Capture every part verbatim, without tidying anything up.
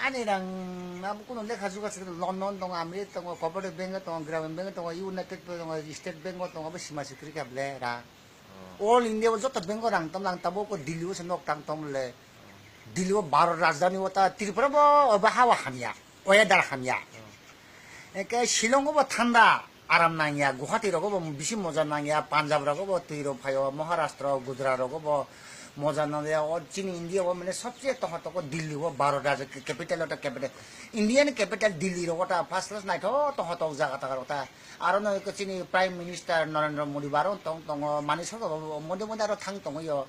Ani rang abo kuno lekha juga se London tongo, America tongo, Cooperative Bank tongo, Gramin Bank tongo, United Bank tongo, State Bank tongo, abo sima sikri kha ble rang. All India o joto bank o rang tong lang tabo ko Delhi o se nok tang tong le. Delhi o Bharat rajdhani o ta Tripura bo obo hawa hamya, weather hamya. Eke Shillong o bo thanda, aram nangya, Guwahati rogo bo bisi moja nangya, Punjab rogo bo twi rok phaio, Maharashtra, Gujarat rogo bo moja nangya. O chini India o mane sobse tongha toko Delhi o Bharat rajya capital o ta capital, Indian capital Delhi rogo ta first class naitho tongha tok jaga ta rok ta. Aro no chini Prime Minister Narendra Modi baro tong tongo, mani sorkar bo mode mode aro thang tongo yo.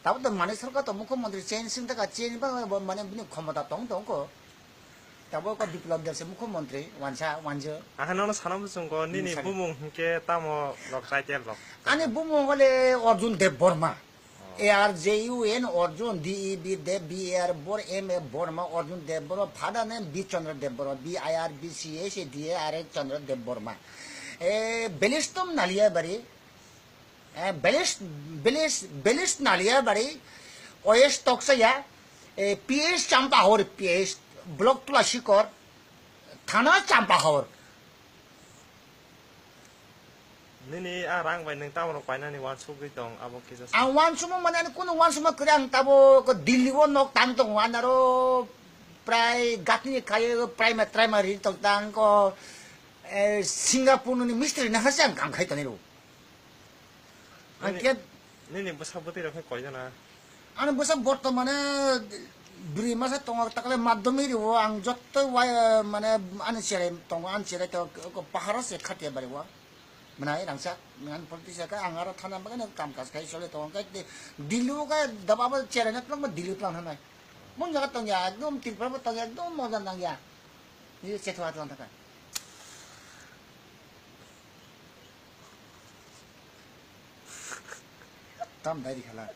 Tabo to mani sorkar to mukhyamantri change sing taka change ba bo mane bini khomota tong tong ko. Tabo ko Biplab Deb se mukhyamantri wansa wanjo. Aha nono sana muchungo nini Sani. Bumung hingke tamo rok title rok. Ani bumung hole Arjun Deb Borma. A R J U N Arjun, D E B Deb, B A R Bor, M A Borma, Arjun Deb Borma, father name B Chandra Deb Borma, B I R B C H D A R A Chandra Deb Borma. E, Belistom Naliabari, e, Belis, Belis, Belis Naliabari, O S Toksaya, e, P S Champahor, P S, Block Tulasikor, Thana Champahor. Nini a rang bai nwng tamo rok painani wansugwi tong, abo kisa sa. Ang wansukma mane ani kunu wansukma kwrwi, ang tabo ko Delhi o nok tang tongo, ani aro prai gatini khaye prai ma trai ma ri tong tang ko, eh, Singapore ni mistri na hase ang kam khai tani ro. Ang Nini, khe nini bwsa bwtwi rok khe koi jana? Ani bwsa bortomane bwrwi masa tongo, takle madhyamik rio ang jotto wai, mane ani cherai tongo, ani cherai to ko paharo se khatia bari o. Mwnai rangsa, mwnai politics ka ang aro thana bagwi no kam kaj khai chole tongo, kai Delhi o ka daba bo cherai na twlang ba Delhi twlang thanai. Mun jaga tongya, ekdom Tripura bo tongya, ekdom moja nangya. Ni chetwa twlang thaka. Tam dai di khala.